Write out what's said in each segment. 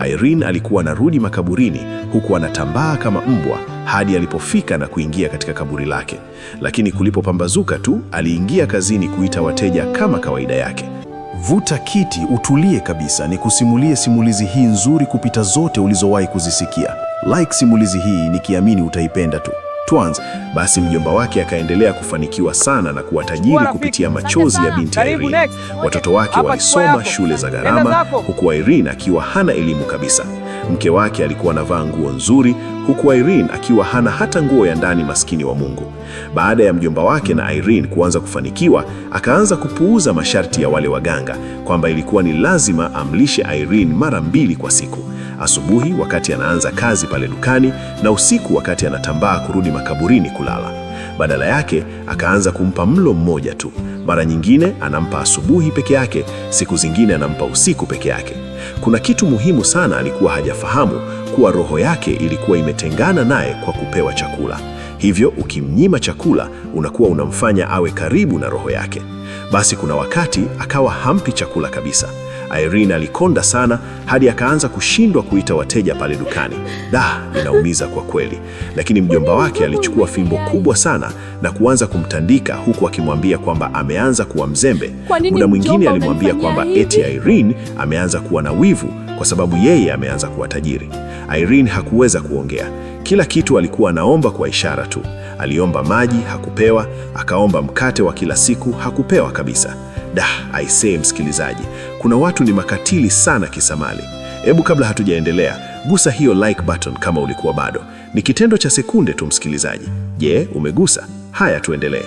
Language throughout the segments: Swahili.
Irene alikuwa anarudi makaburini huku anatambaa kama mbwa hadi alipofika na kuingia katika kaburi lake. Lakini kulipopambazuka tu, aliingia kazini kuita wateja kama kawaida yake. Vuta kiti utulie kabisa, nikusimulie simulizi hii nzuri kupita zote ulizowahi kuzisikia. Like simulizi hii nikiamini utaipenda tu. Tuanze. Basi mjomba wake akaendelea kufanikiwa sana na kuwa tajiri Rafiki. kupitia machozi ya binti Karibu, Irene. next. Watoto wake Hapa chukua walisoma yako. shule za Nenda gharama, zako. huku Irene akiwa hana elimu kabisa. Mke wake alikuwa anavaa nguo nzuri, huku Irene akiwa hana hata nguo ya ndani, maskini wa Mungu. Baada ya mjomba wake na Irene kuanza kufanikiwa, akaanza kupuuza masharti ya wale waganga kwamba ilikuwa ni lazima amlishe Irene mara mbili kwa siku: asubuhi wakati anaanza kazi pale dukani na usiku wakati anatambaa kurudi makaburini kulala. Badala yake akaanza kumpa mlo mmoja tu. Mara nyingine anampa asubuhi peke yake, siku zingine anampa usiku peke yake. Kuna kitu muhimu sana alikuwa hajafahamu, kuwa roho yake ilikuwa imetengana naye kwa kupewa chakula. Hivyo ukimnyima chakula unakuwa unamfanya awe karibu na roho yake. Basi kuna wakati akawa hampi chakula kabisa. Irene alikonda sana hadi akaanza kushindwa kuita wateja pale dukani. Da, inaumiza kwa kweli. Lakini mjomba wake alichukua fimbo kubwa sana na kuanza kumtandika huku akimwambia kwamba ameanza kuwa mzembe. Kwa nini Muda mwingine mjomba alimwambia unanifanyia kwamba hivi? eti Irene ameanza kuwa na wivu kwa sababu yeye ameanza kuwa tajiri. Irene hakuweza kuongea. Kila kitu alikuwa anaomba kwa ishara tu. Aliomba maji hakupewa, akaomba mkate wa kila siku hakupewa kabisa. Dah, aisee msikilizaji, kuna watu ni makatili sana kisamali. Hebu kabla hatujaendelea, gusa hiyo like button kama ulikuwa bado. Ni kitendo cha sekunde tu msikilizaji. Je, umegusa? Haya, tuendelee.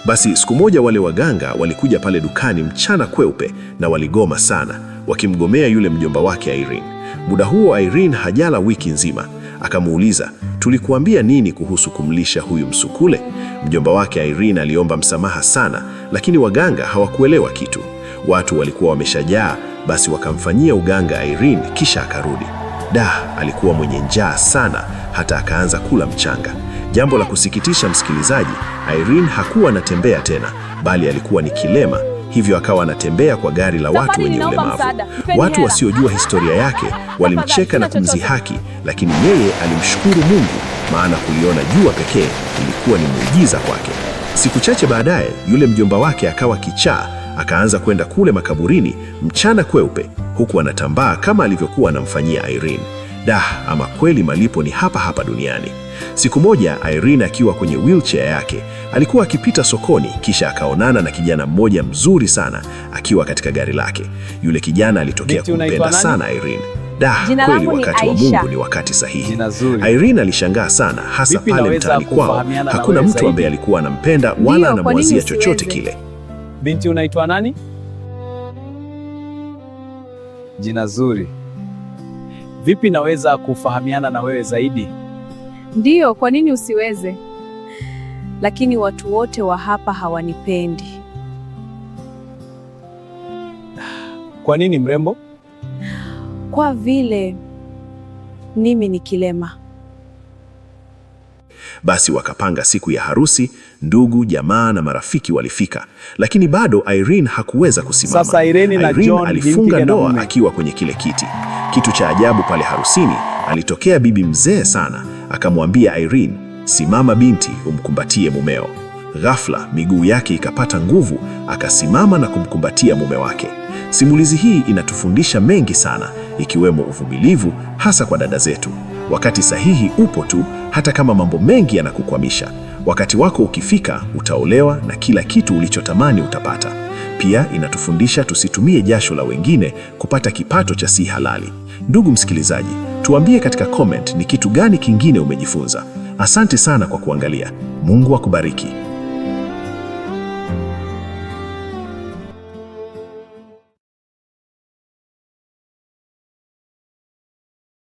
Basi siku moja wale waganga walikuja pale dukani mchana kweupe na waligoma sana, wakimgomea yule mjomba wake Irene. Muda huo Irene hajala wiki nzima. Akamuuliza, tulikuambia nini kuhusu kumlisha huyu msukule? Mjomba wake Irene aliomba msamaha sana, lakini waganga hawakuelewa kitu. Watu walikuwa wameshajaa, basi wakamfanyia uganga Irene kisha akarudi. Da, alikuwa mwenye njaa sana hata akaanza kula mchanga. Jambo la kusikitisha msikilizaji, Irene hakuwa anatembea tena, bali alikuwa ni kilema, hivyo akawa anatembea kwa gari la watu Tafadhali wenye ninaomba ulemavu. msaada. Nipeni Watu hela. wasiojua historia yake walimcheka na sina chochote. kumzihaki, lakini yeye alimshukuru Mungu, maana kuliona jua pekee ilikuwa ni muujiza kwake. Siku chache baadaye, yule mjomba wake akawa kichaa, akaanza kwenda kule makaburini mchana kweupe, huku anatambaa kama alivyokuwa anamfanyia Irene. Dah, ama kweli malipo ni hapa hapa duniani. Siku moja Irene akiwa kwenye wheelchair yake alikuwa akipita sokoni, kisha akaonana na kijana mmoja mzuri sana akiwa katika gari lake. Yule kijana alitokea Binti, unaitwa kumpenda nani? sana Irene. Dah, Jina kweli langu ni wakati wa Aisha. Mungu ni wakati sahihi. Jina zuri. Irene alishangaa sana, hasa Vipi pale naweza mtaani kwao kufahamiana na hakuna wewe mtu zaidi? ambaye alikuwa anampenda wala Ndiyo, kwa nini anamwazia chochote usiweze? kile. Binti, unaitwa nani? Jina zuri. Vipi naweza kufahamiana na wewe zaidi? Ndiyo, kwa nini usiweze? Lakini watu wote wa hapa hawanipendi. Kwa nini mrembo? Kwa vile mimi ni kilema. Basi wakapanga siku ya harusi, ndugu, jamaa na marafiki walifika, lakini bado Irene hakuweza kusimama. Sasa Irene na Irene John ni alifunga mke na ndoa mume. akiwa kwenye kile kiti. Kitu cha ajabu pale harusini, alitokea bibi mzee sana, akamwambia Irene, simama binti, umkumbatie mumeo. Ghafla miguu yake ikapata nguvu, akasimama na kumkumbatia mume wake. Simulizi hii inatufundisha mengi sana, ikiwemo uvumilivu, hasa kwa dada zetu. Wakati sahihi upo tu, hata kama mambo mengi yanakukwamisha. Wakati wako ukifika, utaolewa na kila kitu ulichotamani utapata. Pia inatufundisha tusitumie jasho la wengine kupata kipato cha si halali. Ndugu msikilizaji, tuambie katika comment ni kitu gani kingine umejifunza. Asante sana kwa kuangalia. Mungu akubariki.